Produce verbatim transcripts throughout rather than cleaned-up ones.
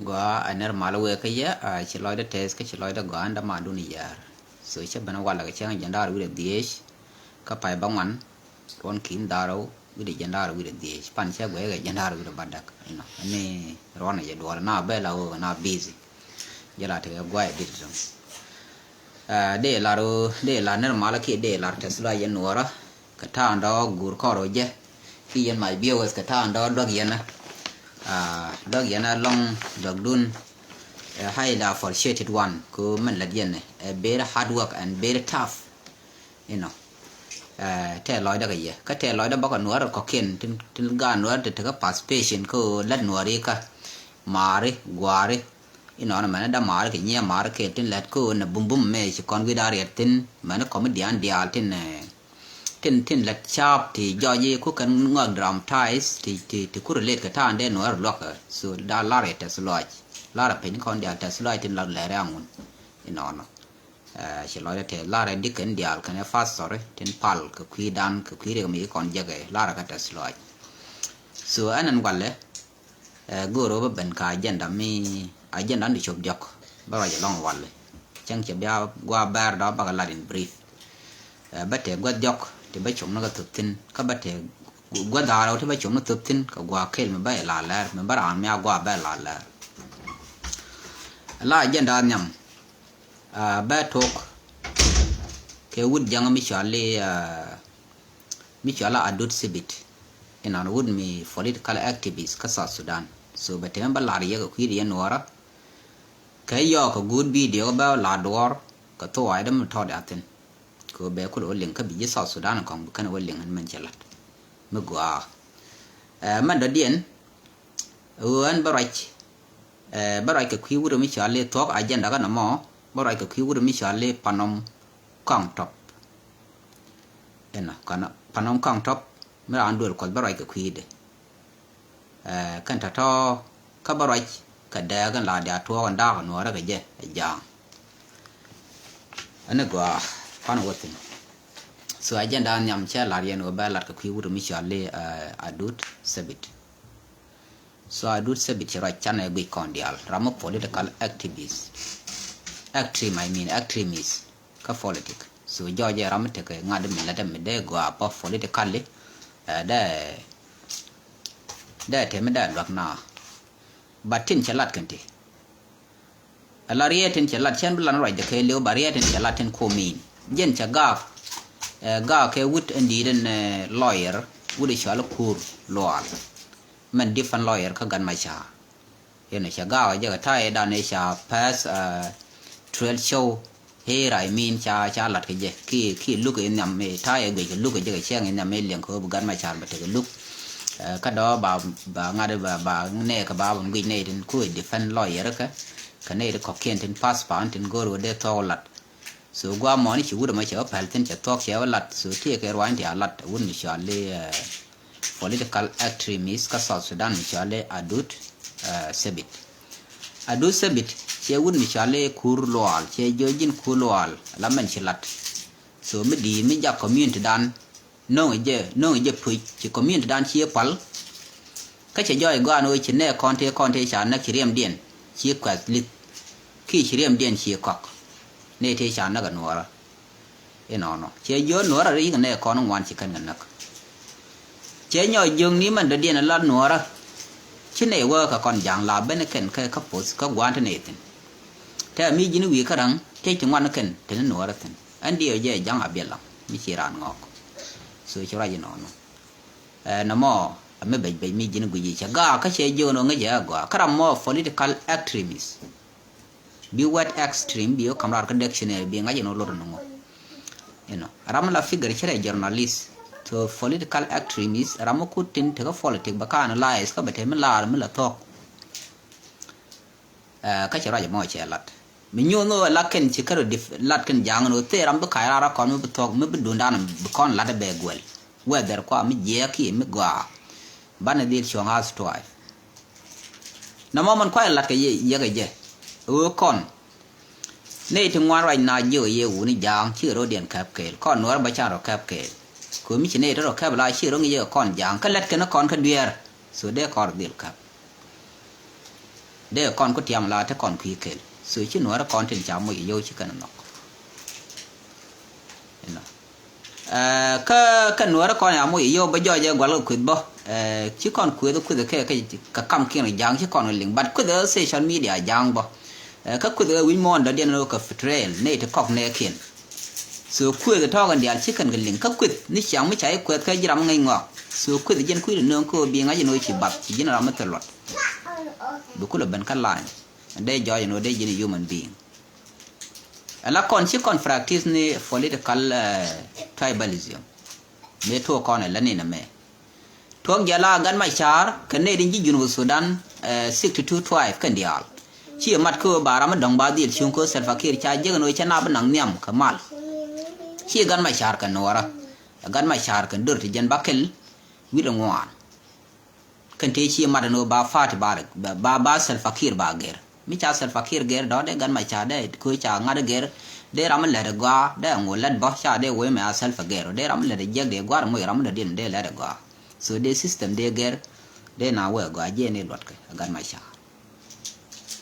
Gɔaa, a nɛr mal wëë kä yɛ, a ci lɔcdä tɛth kä ci lɔcdä gɔaa, ɛn dämaandun yär. So cä ben walɛ kɛ cäŋ jiɛn da̱ŋ rɛw wi̱cdɛ dhieec kä pay bäŋuan, ruɔ̱n ki̱n da̱ŋ rɛw wi̱cdɛ jiɛn da̱ŋ rɛw wi̱cdɛ dhieec. Pan cä guɛc kɛ jiɛn da̱ŋ rɛw wi̱cdɛ bädäk, you know, ɛn ni ruɔ̱n ɛ jɛ duɔl na bɛ la ɣöö na busy. Jɛ la tekɛ guay dit tɔŋ. Dee lar, dee lar nɛr mal kiɛ dee lar tɛth lɔaac yɛn Nuɔɔrä kɛ ta̱a̱ŋdɔ guur kɔr ɔ jɛ. Ki yɛn mac bi wes kɛ ta̱a̱ŋdɔ duäk yɛn ɛ, duäk yɛn ɛ lɔŋ duäkdun. Ɛ highly appreciated one, kɛ mɛn lät yɛn ɛ very hard work and very tough, you know. Tɛɛ lɔcdä kɛ yɛ, kä tɛɛ lɔcdä bäkɛ Nuɔɔrä kɔ̱kiɛn tin, tin gaat Nuɔɔrä ti tekɛ participation kä lät Nuɔɔri kä maari guaari. Inɔnɔ mɛn dämaari kɛ nyiamaari kɛɛl tin lät kä nɛ bumbum mɛ ci kɔn wi̱i̱ da̱ŋ riɛt thi̱n, mɛn kɔmedian diaal tin, eh, tin, tin lät ca̱a̱p ti jɔc i̱ ku kɛn ŋɔak dramatize ti, ti, ti ku relate kɛ ta̱a̱ŋ dee Nuɔɔr luɔk. So da lar yɛ tɛth lɔaac, lar yɛ piny kɔn diaal tɛth lɔaac tin lar lɛr yɛ ŋun. Inɔnɔ, eh, ci lɔcdä tɛth lar yɛ dikɛn diaal kɛnɛ pastor tin pal kɛ kui̱dan kɛ kui̱ riɛk mi kɔn jekɛ lar yɛ kɛ tɛth lɔaac. So ɛn ɛn walɛ, eh, go̱o̱r ɣöö bä ben kɛ agenda mi, agenda ni cop diɔ̱k bä ruac ɛlɔ̱ŋ walɛ. Cäŋ cɛ bia gua̱a̱ bɛr dɔ̱ bä kɛ lat in brief. Eh, bä tëë guäth diɔ̱k ti bä cop ni kɛ thöp thi̱n, kä bä tëë guäth da̱ŋ rɛw ti bä cop ni thöp thi̱n kɛ gua̱a̱ kɛl mi bä ila lɛr, mi bä raan mi a gua̱a̱ bä ila lɛr. La agenda nhiam, ah, bä tok kɛ wut jäŋ mi cɔal i̱, ah, mi cɔal i̱ Adut Sibit. Inɔn wut mi political activist kä South Sudan. So bɛ tɛmɛ bä lar yɛ kɛ kui̱ yɛn Nuɔɔrä. Kɛ yɔɔk kɛ guut video bä lar duɔ̱ɔ̱r kɛ thok ay däm tɔt a thi̱n. Kɛ bɛ kulɛ wä liŋ kä bi ji̱ South Sudan kɔŋ bi kɛn wä liŋ ɛn mɛn cɛ lat. Mi gɔaa. Eh, mɛn dɔ̱diɛn, ɣöö ɛn bä ruac, eh, bä ruac kɛ kui̱ wut mi cɔal i̱ thuɔ̱k agenda kä nɔmɔ, bä ruac kɛ kui̱ wut mi cɔal i̱ Panom Kɔaŋ Tɔp. Inɔ, kɔn Panom Kɔaŋ Tɔp, mi raan duël Kuɔth bä ruac kɛ kui̱dɛ. Eh, kɛn tɔ̱tɔ̱ kä bä ruac kɛ dɛɛk in la dia tuɔɔk in da̱a̱k Nuɔɔrä kɛ jɛ ɛ ja̱a̱ŋ. Ɛn i̱ gɔaa, pan wä thi̱n. So agenda nhiam cɛ lar yɛn ɣöö bɛ lat kɛ kui̱ wut mi cɔal i̱, eh, Adut Sibit. So Adut Sibit ci ruac canɛ guic kɔn diaal, ram mi political activist. Extreme, I mean, extremist kä politic. So jɔɔc ɛ ram mi tekɛ ŋa̱t mi lät mi dee gɔaa pɔ politically, eh, dee, dee te mi dee luäk na. But tin cɛ lat kɛn ti. Ala riɛɛ tin cɛ lat cɛn bi lan ruacdɛ kɛ liw, ba riɛɛ tin cɛ lat tin komin. Jɛn cɛ gaak, eh, gaak kɛ wut in di̱i̱t in, eh, lawyer, wut i̱ cɔal i̱ Kur Lual. Mɛn defend lawyer kä Gat Macar. Yɛn cɛ gaak jɛ kɛ ta̱a̱ i̱ dan i̱ ca pass, eh, trial show here, I mean, ca, ca lat kɛ jɛ. Ki, ki luk i̱ nhiam i̱ ta̱a̱ i̱ guic kɛ luk i̱ jɛ kɛ cɛŋ i̱ nhiam i̱ liɛŋ kɛ ɣöö bi Gat Macar bɛ tekɛ luk. Eh, kä dɔ̱ ba, ba ŋa̱t ba, ba nɛɛkɛ ba, ba guic nɛy tin ku i̱ defend lawyer kɛ. Kɛ nɛy ti kɔ̱kiɛn tin pass pa̱a̱n tin go̱o̱r wä dee thuɔ̱k lat. So gua̱a̱ mɔni ci wut ɛmɔ cɛ wä pɛl thi̱n cɛ thuɔ̱k cɛ wä lat. So tiɛɛkɛ ruany ti a lat wut mi cɔal i̱, eh, political extremist kä South Sudan mi cɔal i̱ Adut, eh, Sebit. Adut Sebit cɛ wut mi cɔal i̱ Kur Lual, cɛ jiɔ ji̱n Kur Lual la mɛn ci lat. So mi di̱i̱t mi jak community dan no̱ŋ jɛ, no̱ŋ jɛ puc ci community dan ci pal. Kä cɛ jɔɔc gɔaa ni ɣöö ci nɛɛ kɔn tëë kɔn tëë ca näk ci riɛmdiɛn ci kuɛth li̱th. Ki ci riɛmdiɛn ci kɔk. Nɛy tëë ca näk ɛ Nuɔɔrä. Inɔnɔ. Cɛ jiöör Nuɔɔrä ri yik nɛɛ kɔn ŋuan ci kɛn kɛ näk. Cɛ nyɔɔc jiökni mɛn dɔ̱diɛn ɛ la Nuɔɔrä. Ci nɛy wä kɛ kɔn ja̱a̱ŋ la ben kɛn kä, kä poth kä gua̱a̱n ti nɛy thi̱n. Tɛ mi ji̱n wi̱i̱ kä ra̱ŋ tëë ci ŋuan kɛn te ni Nuɔɔrä thi̱n. Ɛn diɛw jɛ ja̱ŋ a biɛl lam mi ci raan ŋɔɔk. So ci ruac inɔnɔ. Ɛ, nɔmɔ, ɛ mi bec bec mi ji̱n guic i̱ cɛ gaak kä cɛ jiök ni ŋäcɛ ɛ gɔaa. Kä ram mɔ political extremist. Bi wɛt extreme bi wä ka̱m raar kä dictionary bi ŋa̱c in wä lot in ŋɔ. You know, ram mi la figure cɛ rɛ journalist. So political extremist, ram mi kut tin tekɛ politic bɛ ka analyze kä bɛ te mi laar mi la thuɔ̱k. Ɛ, kä cɛ ruac ɛmɔ cɛ lat. Mi nyuɔ̱th ni ɣöö lat kɛn ci kärɛ dif lat kɛn ja̱a̱ŋ ni ɣöö thee ram bi kac raar kɔn mi bi thuɔ̱k mi bi duundan bi kɔn lat ɛ bɛ guɛl. Whether kua mi jiɛɛk kiɛ mi gɔaa. Banɛ dhil cuɔ̱ŋ ath tuaay. Nɔmɔ mɛn kuay lat kɛ yɛ, yɛ kɛ jɛ. Ɣöö kɔn. Nɛy ti ŋuan ruac na jiök ɛ yɛ wuni ja̱a̱ŋ cikɛ ro̱diɛn kɛp kɛɛl. Kɔn Nuɔɔr bä can rɔ kɛp kɛɛl. Kɛ ɣöö mi ci nɛy tɔ̱ rɔ kɛp la ci ro̱ŋ yɛ kɔn ja̱a̱ŋ. Kä lät kɛn kɔn kä dueer. So dee kɔn rɔ dhil kɛp. Dee kɔn ku tiam la te kɔn kui̱ kel. So ci nuɔrä kɔn tin ca moc yio̱w ci kɛn nhɔk. Inɔ. Ɛ, kä, kä nuɔrä kɔn ya moc yio̱w bä jɔɔc ɛ gual kɛ kueth bä. Ɛ, ci kɔn kueth, kueth kɛ, kɛ, kɛ kam kiɛn ja̱a̱ŋ ci kɔn liŋ. But kueth ɛ social media ja̱a̱ŋ bä. Ɛ, kä kueth ɛ wi̱c muɔ̱ɔ̱n dɔ̱diɛn ɛ kɛ Fitreal nɛy ti kɔk nɛɛkiɛn. So kueth tɔ̱ɔ̱k in diaal ci kɛn kɛ liŋ. Kä kueth ni ciaŋ mi ca i̱ kueth kä ji̱ ram ŋäc ŋɔak. So kueth ji̱n kui̱ di nööŋ kä bi ŋa̱c in ɣöö ci bath ci ji̱n ram mi thil luɔt. Bi kulɛ ben kä lany. Dee jɔɔc in ɣöö dee ji̱n human being. Ala kɔn ci kɔn practice ni political, eh, tribalism. Mëë tuɔɔk kɔn ɛ lä ni nɛ mɛ. Tuɔɔk jɛ la Gat Macar kɛ nɛy din ji̱ Junub Sudan, eh, sixty two tribe kɛn diaal. Ci ɛ mat kä ba ram mi dɔ̱ŋ ba dhil cuŋ kä Salva Kiir ca jek ni wee cɛ na bi naŋ nhiam kɛ mal. Ci Gat Macar kɛ nuɔrä. Gat Macar kɛ dör ti jɛn ba kɛl wi̱r ŋuan. Kɛn tëë ci mat ɛn ɣöö ba party ba, ba, ba Salva Kiir ba gɛr. Mi ca Salva Kiir gɛr dɔ̱ dee Gat Macar dee köö ca ŋa̱t gɛr. Dee ram mi lät ɛ gɔaa dee ŋu lät bä ca dee wee mɛ a Salva gɛr dee ram mi lät ɛ jiɛk dee gua̱r moc ram mi dɔ̱diɛn dee lät ɛ gɔaa. So dee system dee gɛr dee na wee ɛ gɔaa jiɛn i̱ luɔtkɛ ɛ Gat Macar.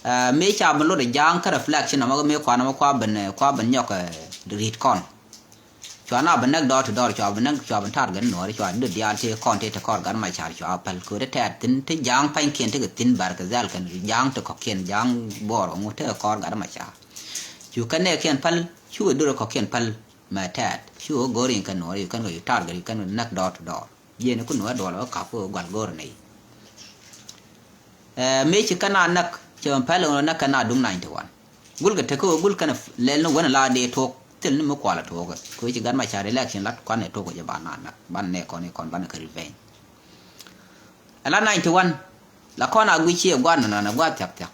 Ɛ, mëë ca ben lot ɛ ja̱a̱ŋ kä reflection ɛmɔ mëë kuan ɛmɔ kua ben, ɛ, kua ben nyɔk, ɛ, ri̱t kɔn. Cua na ben näk door to door, cua ben näk, cua ben target nuɔɔri, cua döt diaal ti kɔn ti te kɔr Gat Macar cua päl. Kööt tɛɛt thi̱n ti ja̱a̱ŋ pa̱nykiɛn ti kɛ thi̱n Bahr el Ghazal kɛn ja̱a̱ŋ ti kɔ̱kiɛn ja̱a̱ŋ buɔɔr ŋu ti kɛ kɔr Gat Macar. Cu kɛn nɛɛkiɛn päl, cu kɛ döt kɔ̱kiɛn päl mɛ tɛɛt. Cu kɛ go̱r in kɛn nuɔɔri, cu kɛn kɛ cu target, cu kɛn kɛ näk door to door. Jiɛn ku nuɔɔri duɔl wä kap ku gual go̱r nɛy. Ɛ, mëë ci kɛn a näk, cɛ mɛ päl ɣän näk kɛn a duŋ ninety one. Gul kɛ tek kä ɣöö gul kɛn lɛl ni wen la dee tuɔɔk, thil ni mi kual a tuɔɔk. Kɛ ɣöö ci Gat Macar election lat kuan ɛ tuɔɔk kɛ jɛ ban a näk, ban nɛ kɔn i̱ kɔn ban kɛ revenge. Ɛ la ninety one, la kɔn a guic ci ɛ guan nɔnɔ nɛ gua̱a̱th thia̱k thia̱k.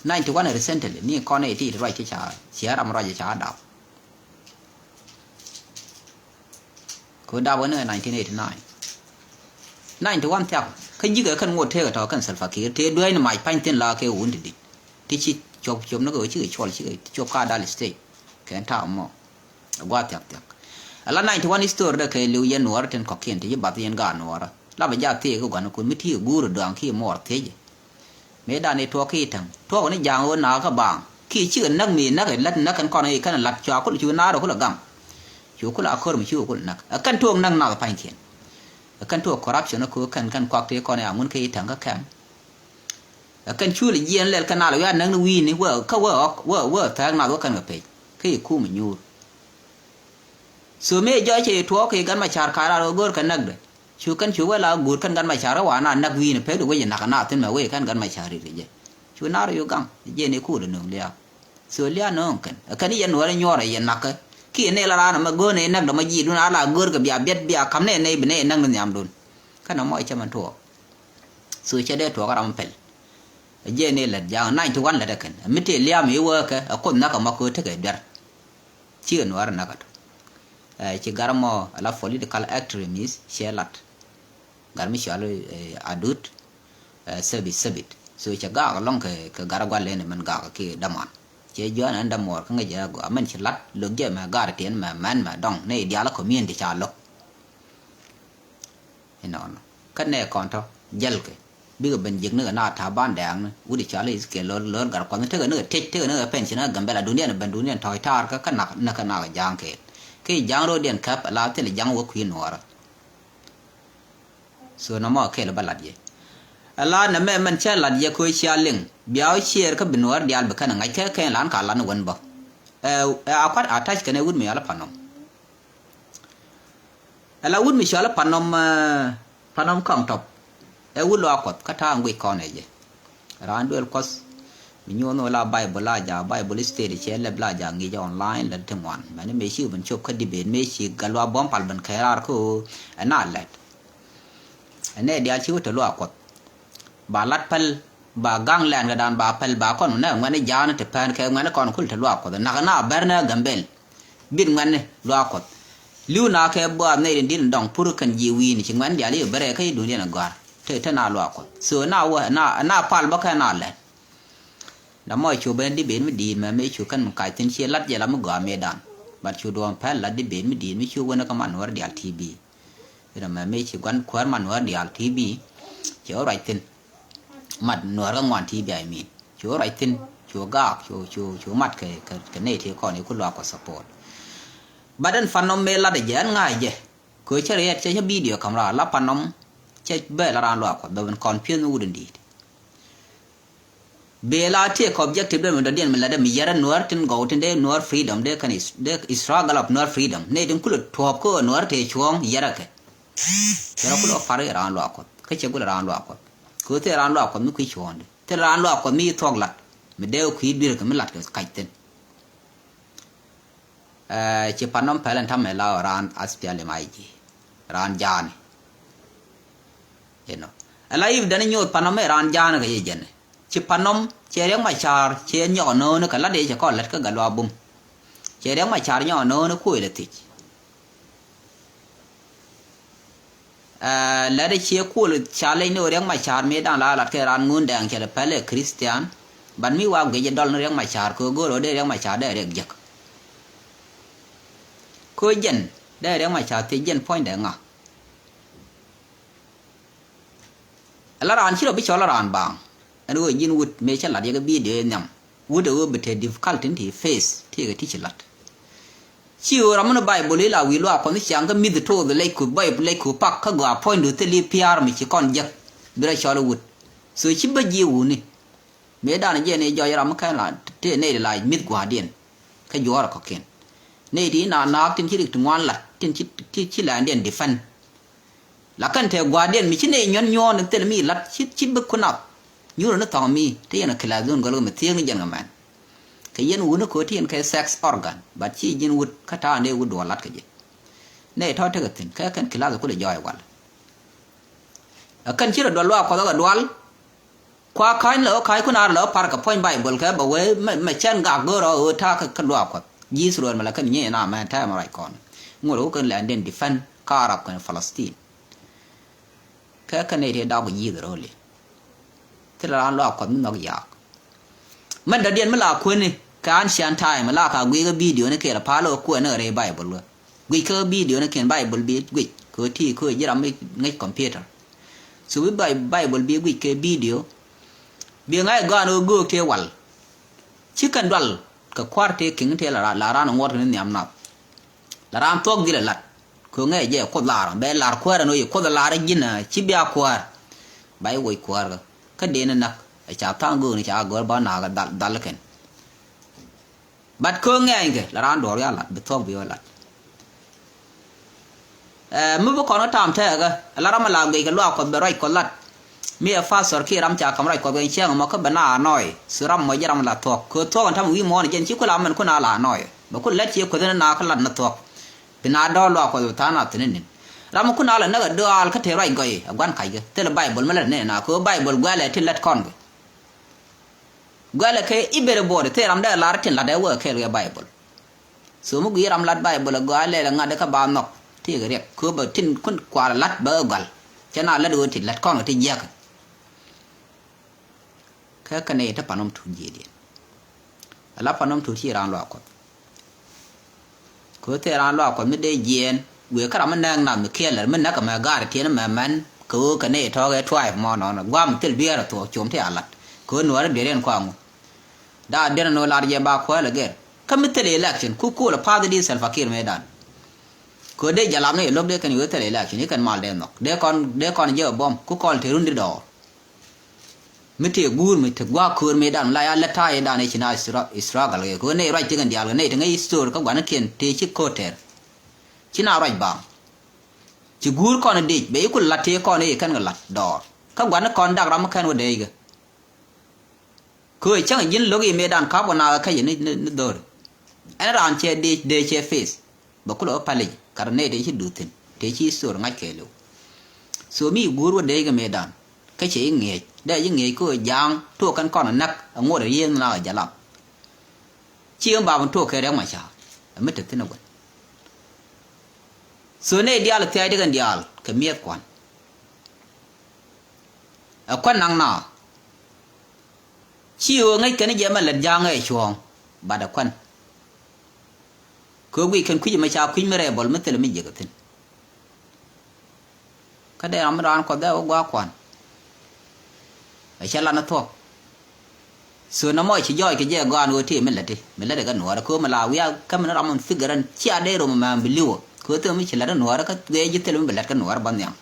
Ninety one recently, ni kɔn ɛ ti ti ruac ti ca, ci ɛ ram ruac ca dap. Kɛ dap wä ni nineteen eighty nine. Ninety one thiak kä ji̱kɛ kɛn ŋot tëëkɛ tɔ̱ kɛn Salva Kiir tëë dueec ni mac pa̱ny thi̱n la kɛ wun ti di̱t. Ti ci cop cop ni kɛ wä cikɛ cuɔl cikɛ cop ka dal state kɛn ta̱a̱ mɔ. Ɛ gua̱a̱th thiak thiak. Ala ninety one history dɛ kɛ li̱w yɛn nuɔɔrä tin kɔ̱kiɛn ti ci bath yɛn gaat nuɔɔrä la bɛ jaak thiëëk kɛ gua̱n kun mi ti̱i̱ guur ɛ duaŋ kiɛ muɔɔr thiecɛ. Mëë dan i̱ tuɔɔk ki i̱ täŋ tuɔɔk ni ja̱a̱ŋ ɣöö nakä kä baaŋ ki cikɛ näk mi näk i̱ lät näk kɛn kɔn i̱ kɛn i̱ la̱t cua kul cu naar ɛ kul ɛ gam. Cu kul a kör mi ci kul näk ɛ kɛn tuɔɔk näk nath pa̱nykiɛn. Ɛ kɛn tuɔɔk corruption ɛ köö kɛn kɛn kuak tëë kɔn i̱ aŋun kɛ i̱ täŋ kä kɛm. Ɛ kɛn cu lɛ jiɛɛn lɛl kɛn nal wiaa näk ni wi̱i̱ni wee kä wee ɣɔk wee wee thɛɛk nath wä kɛn kɛ pec kä i̱ kum i̱ nyuur. So mëë jɔc cɛ i̱ tuɔɔk i̱ Gat Macar ka̱r raar ɣöö go̱o̱r kɛ näkdɛ. Cu kɛn cu wee la guur kɛn Gat Macar kä wa na näk wi̱i̱ni pek di wec inak na thi̱n mɛ wec kɛn Gat Macar ri ri jɛ. Cu nar yu gaŋ jɛ ni kuul nööŋ liaak. So liaak nööŋ kɛn kɛn yɛn nuɔɔr inyuɔɔr yɛ nakä. Ki yɛ nɛy la raan ɛmɛ go̱o̱r nɛy näk dɔmɔ ji̱ dun a la go̱o̱r kɛ bia biɛt bia ka̱m nɛy nɛy bi nɛy näk ni nhiamdun. Kɛn ɛmɔ cɛ mɛn tuɔɔk. So cɛ dee tuɔɔk ram pɛl. Jɛ nɛy lät ja̱a̱ŋ ninety one lät ɛ kɛn mi tëë liaam i̱ wee kɛ ɛ kuoth näk ɛmɔ köö tekɛ duer. Cikɛ nuäärä näk kä tɔ. Ɛ, ci gar mɔ ala political extremist cɛ lat. Gar mi cɔal, ɛ, Adut, ɛ, Sabit Sabit. So cɛ gaak lɔŋ kɛ, kɛ gar gual leni mɛn gaak ki daman. Cɛ juan ɛn damuɔr kä ŋäc ɛ gɔaa mɛn ci lat lo̱k jɛ mɛ gar tiɛn mɛ mɛn mɛ dɔŋ ni diaal community ca lo̱k. Inɔnɔ kä nɛ kɔn tɔ jɛlkɛ bikɛ ben jiäk nikɛ na ta̱a̱ ban dɛɛŋni wut i̱ cɔal i̱ kɛ lo̱r lo̱r gar kuɔth ni tekɛ nikɛ tec tekɛ nikɛ pension nikɛ Gambɛla duundiɛn ben duundiɛn tɔ̱ɔ̱c taar kä kä nak nikɛ nak ja̱a̱ŋ kɛɛl. Kä i̱ ja̱a̱ŋ ro̱o̱diɛn käp ala thil i̱ ja̱a̱ŋ wä kui̱ nuɔɔrä. So nɔmɔ kɛɛl bä lat yɛ ala nɛmɛ mɛn cä lat yɛ köö cia liŋ bia wä ciɛɛr kä bi nuɔɔr diaal bi kɛn ɛ ŋa̱c kɛ kɛn lan ka lan wän bä. Ɛ, ɛ a kuat a ta̱c kɛn ɛ wut mi ala panɔm. Ala wut mi cɔal panɔm, eh, panɔm kɔŋ tɔp. Ɛ wut luaak kuɔth kä ta̱a̱ ŋuic kɔn ɛ jɛ. Raan duel kuɔth mi nyuɔn wä la Bible la ja Bible study cɛ lɛp la ja ŋic online lɛp ti ŋuan mɛni mëë ci ben cop kä debate mëë ci gal luaak buɔ̱m pal ben kɛ raar kä ɣöö ɛ na lɛt. Ɛ nɛ diaal ci wä te luaak kuɔth. Ba lat päl ba gaŋ lɛn kɛ dan ba päl ba kɔn nɛ ŋuɛni ja̱a̱n te pɛn kɛ ŋuɛni kɔn kul te luaak kuɔth nak na bɛr nɛ Gambel. Bit ŋuɛni luaak kuɔth. Li̱w na kɛ buath nɛy rin di̱t in dɔŋ pur kɛn ji̱ wi̱i̱ni ci ŋuɛn diaal i̱ bɛ rɛɛ kä i̱ duundiɛn in gɔ̱a̱r te te na luaak kuɔth so na wä na na pal bä kɛ na lɛt. Na mɔ cu ben di ben mi di̱i̱t mɛ mëë cu kɛn mi kac thi̱n ciɛ lat jɛ la mi gɔaa mëë dan. Bat cu duɔ̱ɔ̱m pɛl lat di ben mi di̱i̱t mi cu wen kä man wär diaal ti bi. Inɔ mɛ mëë ci gua̱n kuäär man wär diaal ti bi. Cɛ wä ruac thi̱n. mat Nuäär kä ŋuan ti bia imin. Cu ruac thi̱n, cu gaak, cu, cu, cu mat kɛ, kɛ, kɛ nɛy ti kɔn i̱ ku luaak kɔ support. But ɛn pan nɔm mëë lat ɛ jɛ, ɛn ŋa̱c jɛ. Kɛ cä riɛt cɛ cä video camera la pan nɔm cɛ bɛ la raan luaak kɔ bɛ ben confuse mi wut in di̱i̱t. Bee la take objective dee mi dɔ̱diɛn mi lat dee mi yɛrɛ Nuäär tin gɔw tin dee Nuäär freedom dee kɛn is-, dee struggle of Nuäär freedom. Nɛy tin kulɛ tuɔɔp kä Nuäär tëë cuɔ̱ɔ̱ŋ yɛrɛ kɛ. Yɛrɛ kulɛ par raan luaak Kuɔth. Kä cɛ gulɛ raan luaak Kuɔth. Kɛ ɣöö thil raan luaak Kuɔth mi kui̱ cuɔ̱ɔ̱ŋdɛ. Thil raan luaak Kuɔth mi thuɔ̱k lat. Mi dee kui̱ dui̱r kɛ mi lat kɛ kac thi̱n. Ɛ, ci pan nɔm pɛl ɛn ta̱mɛ la raan aspial i ma i̱ ji̱. Raan ja̱a̱ni. You know. Ala if dɛn nyuɔth pan nɔm ɛ raan ja̱a̱ni kɛ yɛ jɛn. Ci pan nɔm cɛ Riɛk Macar cɛ nyɔk nööni kɛ lat dee cɛ kɔn lät kä Gatluak Bum. Cɛ Riɛk Macar nyɔk nööni kuɔc lɛ thiec. Ɛ, lät dee ciɛ kuɔl ca leny ni ɣöö Riɛk Macar mëë da̱ŋ la lat kɛ raan ŋun dɛɛŋ cɛ lɛ pɛl ɛ Christian. But mi wa guic ɛ dɔl ni Riɛk Macar kɛ ɣöö go̱o̱r ɣöö dee Riɛk Macar dee Riɛk jiäk. Kɛ ɣöö jɛn dee Riɛk Macar thiec jɛn puɔ̱nydɛ ŋa. Ala raan ci rɔ bi cɔl a raan baaŋ. Ɛn ɣöö ji̱n wut mëë cä lat yɛ kɛ video in nhiam. Wut ɛ ɣöö bi te difficult tin ti face ti kɛ ti ci lat. Ci ɣöö ram mi ni Baibol ila wi̱i̱ luaak Kuɔth ni ciaŋ kä mi̱th to̱o̱th lɛc ku Baibol lɛc ku pak kä gɔaa puɔ̱nydu thil i̱ pia̱a̱r mi ci kɔn jek. Bi rɔ cɔl wut. So ci bä ji̱ wuni. Mëë danɛ jɛ ni jɔc ram mi kɛn la tëë nɛy di la mi̱th gua̱a̱rdiɛn. Kä juɔ̱ɔ̱r kɔ̱kiɛn. Nɛy ti na naak tin ci rik ti ŋuan lat tin ci, ci, ci lɛndiɛn defend. La kɛn te gua̱a̱rdiɛn mi ci nɛy nyuɔ̱n nyuɔ̱ɔ̱n in thil mi lat ci, ci bi kun nath. Nyuur ni thɔŋ mi te yɛn a kilath dhun gɔl kɛ mi thiek ni jɛn kɛ mɛn. Kɛ yɛn wuni ko̱ ti yɛn kɛ sex organ. But ci ji̱n wut kä ta̱a̱ ni wut duɔl lat kɛ jɛ. Nɛy tɔ̱ tekɛ thi̱n kɛ kɛn kilath kulɛ jɔɔy wal. A kɛn ci rɔ dual luaak Kuɔth kɛ dual. Kua ka̱ny lɛ ɣä ka̱ny kun ar lɛ ɣä par kɛ puɔ̱ny Baibol kɛ bɛ wee mɛ, mɛ cɛn gak go̱o̱r ɣä ɣöö ta̱a̱ kä, kä luaak Kuɔth. Ji̱ Ithɛrɛl mɛ la kɛn nyiey na mɛn ta̱a̱ mɛ ruac kɔn. Ŋuɔ̱t ɣä kɛn lɛ ɛn diɛn defend kä Arab kɛn Palestine. Kɛ kɛn nɛy tëë dak ji̱ Ithɛrɛl i̱ thilɛ raan luaak Kuɔth mi nhɔk yaak. Mɛn dɔ̱diɛn mi la kuäni kɛ ancient time la ka gui̱i̱ kä video ni kɛɛl a pal ɣä kuäni kɛ rɛy Baibol ɣä. Guic kä video ni kiɛn Baibol bi guic kɛ ti kɛ ji̱ ram mi ŋäc computer. So bi Bai-, Baibol bi guic kɛ video. Bi ŋa̱c gɔaan ɣöö göök tëë wal. Ci kɛn dual kɛ kua̱r tëë ki̱ŋ tëë la ra-, la raan ŋuɔ̱t kɛ ni nhiam nath. La raan thuɔ̱k dhil ɛ lat. Kɛ ŋäc jɛ kuoth lar bɛ lar kuäär ɛn ɣöö yɛ kuoth lar ji̱n a ci bia kuäär. Ba i̱ woc kuäär kä. Kä dee ni näk ɛ ca tha̱a̱ŋ göök ni ca gör ba naak dhal, dhal kɛn. But kä ŋɛɛny kɛ la raan duɔ̱ɔ̱r ya lat bi thuɔ̱k bi wä lat. Ɛ, mi bi kɔn kä tam tɛɛkä la ram a la guic kɛ luaak Kuɔth bɛ ruac Kuɔth lat. Mi ɛ pastor kiɛ ram ca kam ruac Kuɔth kɛ ciɛŋ mɔ kä bɛ na anɔy. Su ram mɔ jɛ ram a la thuɔ̱k kɛ thuɔ̱k ɛn tam wi̱i̱ muɔ̱ɔ̱n jɛn ci ku la mɛn ku na la anɔy. Bɛ ku lɛt ciɛ kueth ni na kä lat ni thuɔ̱k. Bi na dɔɔr luaak Kuɔth bi tha̱a̱ŋ na thi̱n inin. Ram mi ku na la näk a dɔaal kä te ruac gɔy a gua̱n kackɛ thilɛ Baibol mi lät ni na kɛ Baibol guɛlɛ ti lät kɔn kɛ. Guɛlɛ kɛ i̱ beri buɔɔri thil ram dee lar tin lat dee wee kɛɛl kɛ Baibol. So mi gui̱i̱ ram lat Baibol ɛ gɔaa lɛl ɛ ŋa̱t kä ba nhɔk ti kɛ riɛk kööbä tin kun kuaar lat bä ɛ gɔal. Cɛ na lat ɣöö ti lat kɔn kɛ ti jiäk. Kä kɛn ɛ yɛ te pan nɔm tuut jiëëdiɛn. Ɛ la pan nɔm tuut ci raan luaak Kuɔth. Kɛ ɣöö thil raan luaak Kuɔth mi dee jiɛɛn wëë kä ram mi nɛɛk nath mi kiɛɛl lɛr mi näk ɛmɛ gaar tiɛn ɛmɛ mɛn kɛ ɣöö kɛ nɛy tɔ̱ɔ̱k ɛ tuaay mɔ nɔnɔ gua̱a̱m thil biɛɛr ɛ thuɔɔk com ti a lat kɛ ɣöö nuäärä dueeriɛn kɔaŋu. Daa duer ɛn ɣöö lar jɛ ba kuäär lɛ gɛr kä mi thil election ku kool ɛ path di Salva Kiir mëëdan. Kɛ ɣöö dee jalap ni ɛ lo̱k dee kɛn ɣöö thil election i̱ kɛn mal dee nhɔk dee kɔn, dee kɔn jɛ ɛ buɔ̱m ku kɔl te run di dɔɔr. Mi tëë guur mi te gua̱a̱k köör mëëdan la ya lät ta̱a̱ yëëdan i̱ ci na istra-, struggle kɛ kɛ ɣöö nɛy ruac ti kɛn diaal kɛ nɛy ti ŋäc story kä gua̱nikiɛn tëë ci ko̱o̱t tɛr. Ci na ruac baaŋ. Ci guur kɔn i̱ dec bɛ i̱ ku la̱t tëë kɔn i̱ kɛn kɛ la̱t dɔɔr kä gua̱ni kɔn dak ram mi kɛn wä dee i̱ kɛ. Kɛ ɣöö cäŋ ji̱n lo̱k i̱ mëëdan ka̱p kɛ naath kɛ kɛc ni, ni, ni dho̱ri. Ɛn raan cɛ dee, dee cɛ face. Bɛ kulɛ wä palic kat nɛy tëë ci duth thi̱n tëë ci story ŋa̱c kɛɛliw. So mi guur wä dee kɛ mëëdan kä cɛ i̱ ŋi̱eec dee ci ŋi̱eec kä ɣöö ja̱a̱ŋ tuɔɔk kɛn kɔn ɛ näk ɛ ŋot ɛ yiëëth mi na ɛ jalap. Ci ɣän bap in tuɔɔk kɛ Riɛk Macar ɛ mi te thi̱n ɛ gua̱n. So nɛy diaal ɛ thia̱a̱c ti kɛn diaal kɛ mi̱eth kua̱n. Ɛ kua̱n naŋ naath. Ci ɣöö ŋäc kɛn jɛ mɛ lät ja̱a̱ŋ ɛ cuɔ̱ɔ̱ŋ. Bat ɛ kua̱n. Kɛ guic kɛn kui̱c ɛmɛ ca kui̱c mi rɛɛbɔl mi thilɛ mi jiäk ɛ thi̱n. Kä dee ram mi raan Kuɔth dee wä gua̱a̱k kuan. Ɛ cɛ lan ɛ thuɔ̱k. So nɔmɔ ci jɔɔc kɛ jɛ gɔaan ɣöö tëë mi läti, mi läti kɛ nuɔɔrä kɛ ɣöö mi la wiaa kä mi ni ram mi figure ɛn cia dee rom mɛ bi li̱wä kɛ ɣöö thil mi ci läti nuɔɔrä kä guiɛ ji̱ thil mi bi lät kɛ nuɔɔrä bä nhiam.